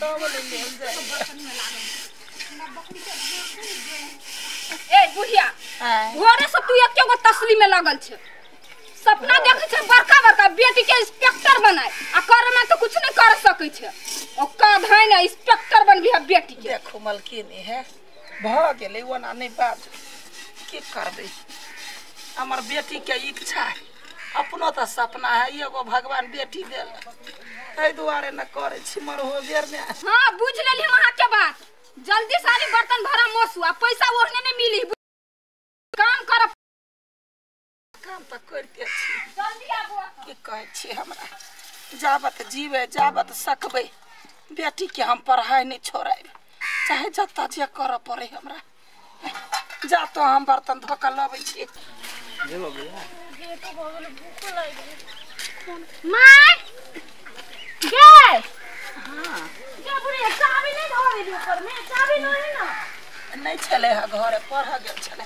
तब ले लेल जाय ए बुढ़िया घरे से तू एके गो तसली में लागल छे सपना देखे छे बड़का बड़का बेटी के इंस्पेक्टर बनाए आ करे में तो कुछ नहीं कर सकै छे ओका धाई ना इंस्पेक्टर बनबी है बेटी के देखो मलकिनी है भ गेलै ओना नहीं बात की करबै हमर बेटी के इच्छा है अपनो तो सपना है एगो भगवान बेटी देल एहि दुआरे न करै छी मरहो बेर में। हां बुझ लेली हम अहाँ के बात जल्दी सारी बर्तन भरा मोसू आ पैसा ओहने नहीं मिली काम कर काम त करते छी जल्दी आबू की कहै छी हमरा जाबत जीवे जाबत सकबै बेटी के हम पढ़ाई नहीं छोड़ाब चाहे जतऽ जे करऽ पड़े हमरा जा तो हम बर्तन धो के लबै छी। My गे हां गे बुढ़िया चाबी नहीं धोवे ऊपर में चाबी नहीं ना नहीं छले है घरे पढ़ गेल छले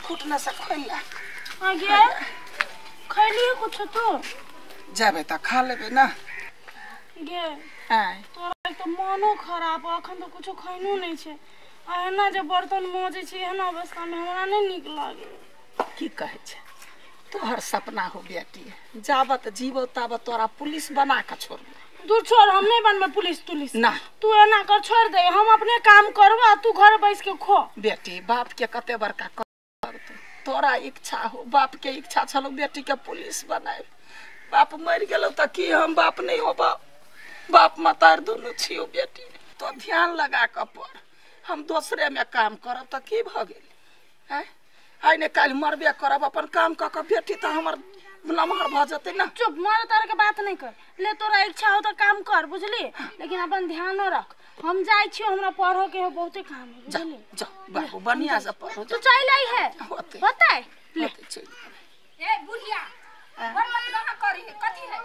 खुटना से खोइला आ गे खैली कुछ तो जाबे त खा लेबे ना गे आय तोरा तो मनो खराब अखन तो कुछ खैनो नहीं छे आ एना जे बर्तन मोजे छी एहन अवस्था में हमरा नहीं नीक लागे। की कहै छे तोहर सपना हो बेटी जाबत जीवो ताबत तोरा पुलिस बना के छोड़बो। दूर छोड़ हम नहीं बनबे पुलिस तुलिस ना तू एना कर छोड़ दे हम अपने काम करबो आ तू घर बैस के खो। बेटी बाप के कते बड़का तोरा इच्छा हो बाप के इच्छा छलो बेटी के पुलिस बनाए बाप मर गेलो त की हम बाप नहीं हो बाप बाप मतार दुनू छियो बेटी तो ध्यान लगा के पढ़ हम दोसरे में काम करब त की भ गेल हैं आइ ने काल्हि मरबे करब अपन काम क के बेटी त हमर नमहर भ जेतै ना। चुप मर तार के बात नहीं कर ले तोरा इच्छा हो त काम कर बुझली लेकिन अपन ध्यानो रख हम जाय छी हमरा पढ़ो के हो बहुते काम है बुझली। जा बाबू बढ़िया से पढ़ो तू चल आई है होते होते ले चल। ए बुढ़िया बड़ मत कहां करी है कथी है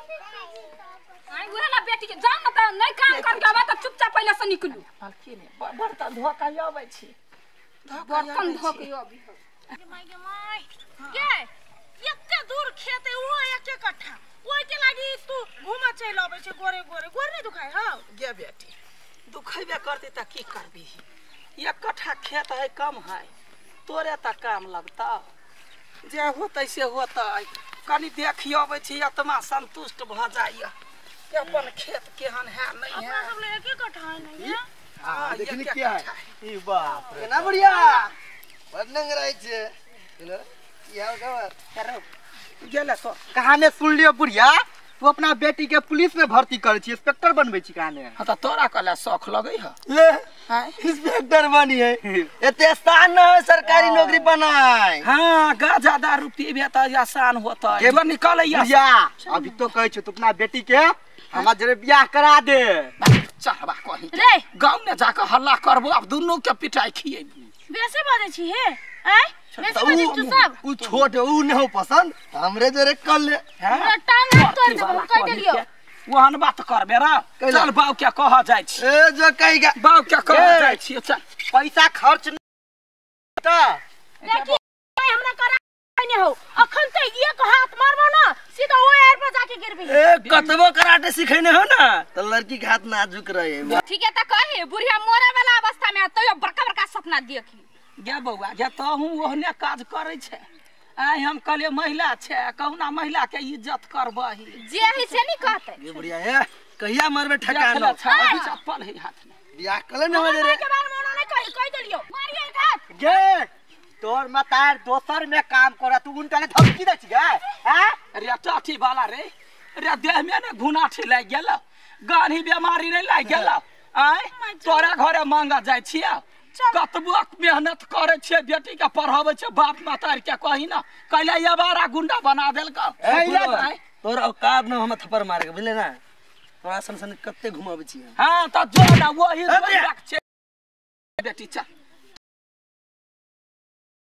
आई उहे ना बेटी के जान न त नहीं काम कर के आबे त चुपचाप पहिले से निकलू। मालकिनी बर्तन धो के आबै छी बर्तन धो के आबी गे my गे एते दूर खेत है वो एक कट्ठा ओइ के लागी तू घुमा चल आबै छै गोरे गोरे गोर नहीं दुखाय हौ गे बेटी दुखैबे करते त की करबी एक कट्ठा खेत है कम है तोरे त काम लगता जे होतै से होतै कनी देखि अबै छी आत्मा संतुष्ट भ जाइए कि अपन खेत केहन है नहीं है अपना सब ले एक कट्ठा है नहीं है। हां देखनी क्या है ई बाप रे केना बढ़िया बड़ नंग रहै छै हेलो की हाल खबर करो गेले तो कहाने सुन लियो बुढ़िया तू अपना बेटी के पुलिस में भर्ती करे छी इंस्पेक्टर बनबै छी कहाने। हां त तोरा कहला शौक लगै है ले इंस्पेक्टर बनी है एते आसान न है सरकारी नौकरी बनाए। हां गाजा दारू पीबे त आसान होतै जो निकलै बुढ़िया अभी तो कहै छी तू अपना बेटी के हमरा जरे बियाह करा दे चढ़बा कही रे गांव में जाके हल्ला करबो अब दुनू के पिटाई खिएबी बेसी बाजै छी हे आय बेसी बाजै तू सब उ छोट उ न हो पसंद हमरे जरे कर ले हमरा टांग हाथ तोड़ देबो कह देलियो ओहन बात करबे रे चल बाऊ के कह जाय छी ए जो कहिगा बाऊ के कह जाय छी चल पैसा खर्च त देखी हमरा करा नहीं हो अखन त एक हाथ मारबो ना सीधा ओ एयर पर जाके गिरबी। ए कतबो कराटे सिखैने हो ना त लड़की के हाथ नाजुक रहे ठीक है त कहे बुढ़िया मोरे वाला अवस्था में तैयो बड़का बड़का सपना देखी। गे बौआ गे तहूँ ओहने काज करै छै आइ हम कहलियै महिला छै कहुना महिला के इज्जत करबही जे है से नहीं कहते। गे बुढ़िया हे कहिया मरबे ठकानो चप्पल है हाथ में बियाह कले न रे के बार मोना नहीं कहि कहि देलियो मारिए एक हाथ गे तोर मतार दोसर में काम करा तू उनका ने धमकी दै छी गे हैं रे टाठी वाला रे रे देह में ने घुनाठी लागि गेल गानी बेमारी नहीं लागि गेल आय तोरा घरे मांगा जाय छियै कतबो मेहनत करे छियै बेटी के पढ़ाबै छै बाप मातार के कही ना कहले अबारा गुंडा बना देलक। तोरा औकात न हम थप्पड़ मारे के बुझले ना तोरा सन सन कते घुमाबै छियै। हां त जो ना वही छै बेटी चल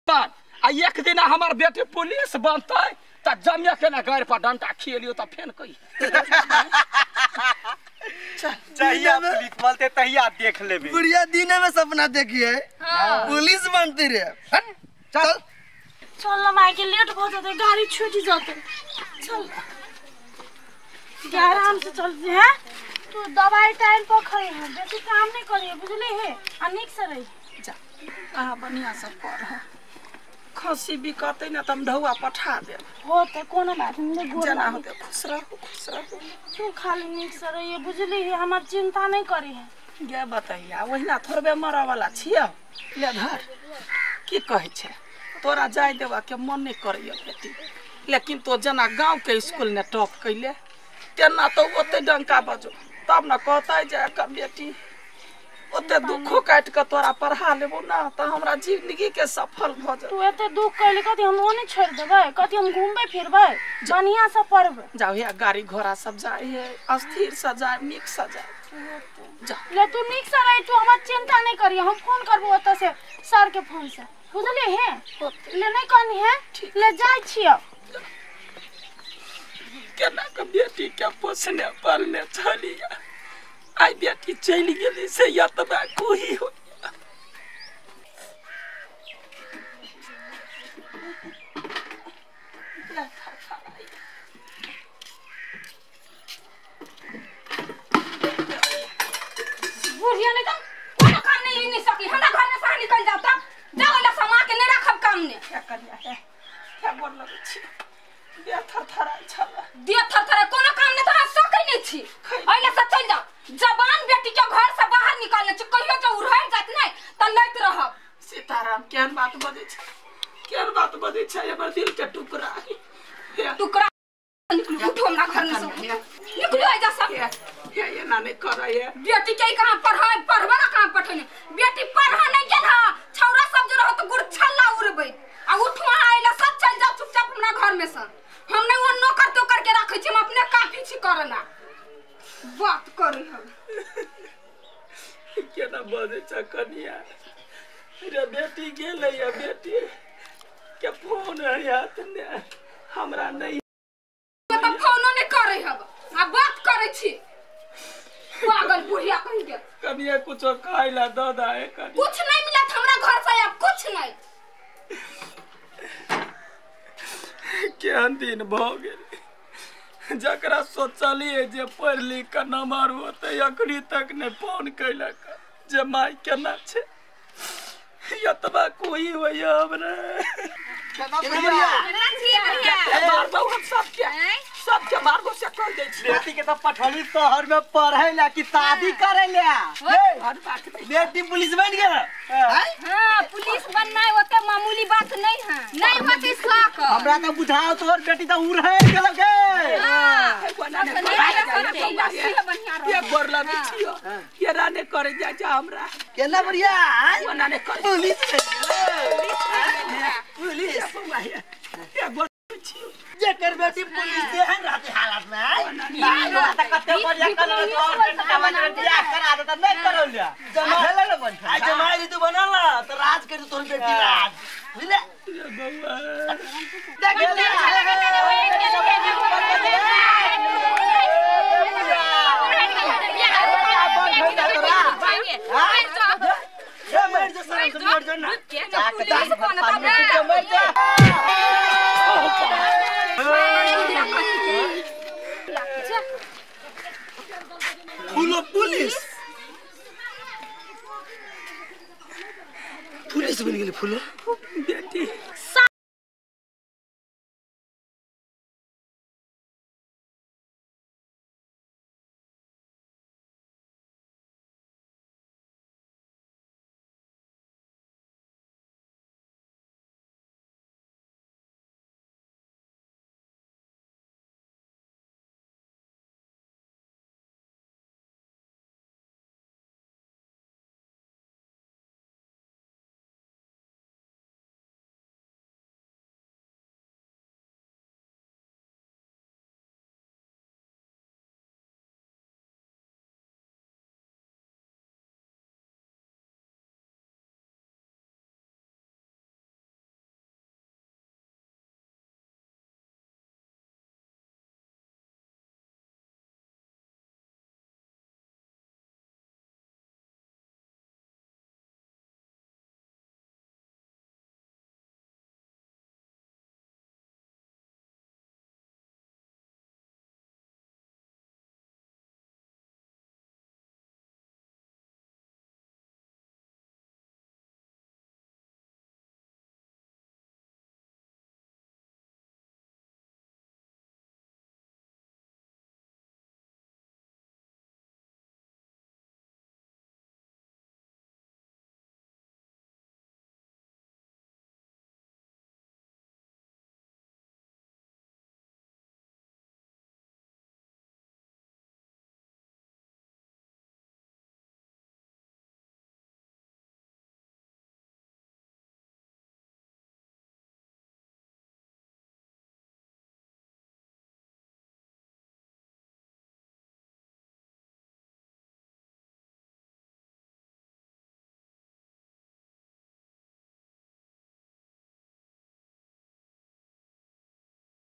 आ एक दिन हमर बेटी पुलिस बनतै त जमिया के ना गाड़ पर डंडा खिएलियो त फेन कही चाहिए पुलिस बोलते तहिया देख लेबे बुढ़िया दिने में सपना देखिए पुलिस बनती रे। चल चल ना माई के लेट भ जते गाड़ी छूट जते चल आराम से चलते हैं। तू दवाई टाइम पर खाई है बेसी काम नहीं करिए बुझली है आ नीक से रही जा अहाँ बढ़िया से पढ़ खसी बिकतै न त हम ढौआ पठा देब होते कोनो बात नहीं गोर जना होते खुश रहू खुश रहू तू खाली नीक से रहिए बुझली है हमर चिंता नहीं करी है गे बतैया ओहिना थोड़बे मरऽ वाला छियौ ले धर की कहै छै तोरा जाय देबा के मन नहीं करैया बेटी लेकिन तो जना गांव के स्कूल ने टॉप कैले तेना तो ओते डंका बजो तब न कहतै जे एकर बेटी ओते दुखो काटि के तोरा पढ़ा लेबो ना त हमरा जिंदगी के सफल भ जात तू एते दुख कैले कथी हम ओ नहीं छोड़ देबै कथी हम घूमबै फिरबै बढ़िया से पढ़बै जाओ हे गाड़ी घोड़ा सब जाय है अस्थिर से जाय नीक से जाय जा ले तू नीक से रही तू हमर चिंता नहीं करी हम फोन करबो ओतऽ से सर के फोन से बुझली है ले नहीं कहनी है ले जाय छियौ केना के बेटी के पोसने पालने छलिया आई बेटी चलि गेली से यतबा कोही हो बुढ़िया नहीं तो कोनो काम नहीं नहीं सकी हमरा घर में से निकल जाओ तब जाओ ला समा के नहीं रखब काम ने क्या करिया है क्या बोल लगै छी दे थरथराइ छल दे थरथरा कोनो काम नहीं तो सकै नहीं छी अइला से चल जाओ जवान बेटी के घर से बाहर निकालने छी कहियो जो उड़ै जात नहीं त लैत रहब सीताराम केहन बात बजै छै केहन बात बजै छै हमर दिल के टुकड़ा टुकड़ा निकलू उठो हमरा घर में से निकलू आइ जा सब हे एना नहीं करै है बेटी के कहां पढ़ाई पढ़बा ना कहां पठेने बेटी पढ़ा नहीं गेल हा छौरा सब जो रहत गुड़ छल्ला उड़बै आ उठो आइला सब चल जाओ चुपचाप हमरा घर में से हम नहीं वो नौकर तो करके रखै छी हम अपने काफी छी करना बात करै हम केना बजै छ कनिया रे बेटी गेलै या बेटी के फोन आयत ने हमरा नहीं त फोनो नहीं करै हम आ बात करै छी पागल बुढ़िया कहि के कनिया कुछो खाइला द दाए कनिया कुछ नहीं मिलत हमरा घर से अब कुछ नहीं केहन दिन भ गेल जकरा सोचलिए जे पढ़ लिख के नमहर होतै अखनी तक ने फोन कैलक जे माय केना छै यतबा कोई होइया हमरा सबके मारबो से कर दै छी बेटी के त पठौली शहर में पढ़ै ला कि शादी करै ला बेटी पुलिस बन गेल हां पुलिस बननाय ओते मामूली बात नहीं है नहीं होते शौक हमरा त बुझाओ तोहर बेटी त उड़ै गेल के हां ये गोरला नै छियो ये राने करे जा जा हमरा केना बढ़िया ओना ने कर पुलिस पुलिस ये गोर छियो जेकर बेटी पुलिस देहन रहती हालत में आई त कते बढ़िया कलर तोहर बेटी बियाह करा दे त नहीं करौलिया जमा आ जमाई तू बनल त राज कर तोर बेटी राज बुझले बउआ देख ले मर जा शरम से मर जा ना मर जा फूलो पुलिस पुलिस बन गेली फूलो बेटी